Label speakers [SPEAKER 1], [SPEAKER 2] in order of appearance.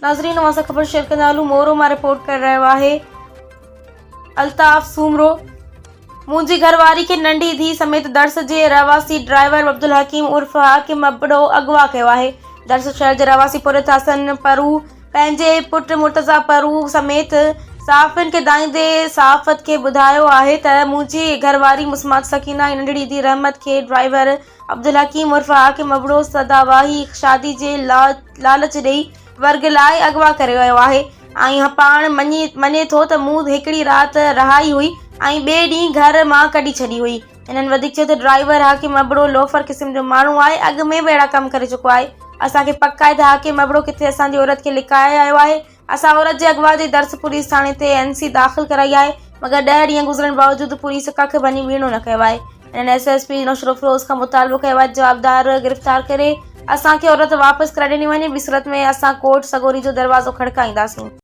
[SPEAKER 1] ناظرين اوهان سان خبر شيئر ڪندا هلون مورو مان رپورٽ ڪري رهيو آهي الطاف سومرو منهنجي گهر واري کي ننڍي ڌي سميت درس جي رهواسي ڊرائيور عبدالحڪيم عرف حاڪم ابڙو اغوا ڪيو آهي درس شهر جي رهواسي پورهيت حسن پرو پنهنجي پٽ مرتضيٰ پرو سميت صحافين کي دانهيندي صحافت کي ٻڌايو آهي ته منهنجي گهر واري مسمات سڪينه ۽ ننڍڙي ڌي رحمت کي ڊرائيور عبدالحڪيم عرف حاڪم ابڙو سداواهي شادي جي لالچ ڏئي ورغلائي اغوا ڪري ويو آهي ۽ پاڻ مڃي ٿو ته مون هڪڙي رات رهائي هئي ۽ ٻئي ڏينهن گهر مان ڪڍي ڇڏي هئي. هنن وڌيڪ چيو ته ڊرائيور حاڪم ابڙو لوفر قسم جو ماڻهو آهي اڳ ۾ به اهڙا ڪم ڪري چڪو آهي اسان کي پڪ آهي ته حاڪم ابڙو ڪٿي اسان جي عورت کي لڪائي آيو آهي اسان عورت جي اغوا جي درس پوليس ٿاڻي تي اين سي داخل ڪرائي آهي مگر ڏهه ڏينهن گذرڻ باوجود پوليس ڪک ڀڃي ٻيڻو نه ڪيو آهي. هنن ايس ايس پي نوشهروفيروز کان مطالبو ڪيو آهي ته جوابدار گرفتار ڪري اسان کي عورت واپس ڪرائي ڏني وڃي ٻي صورت ۾ اسان ڪورٽ سڳوري جو دروازو کڙڪائينداسين.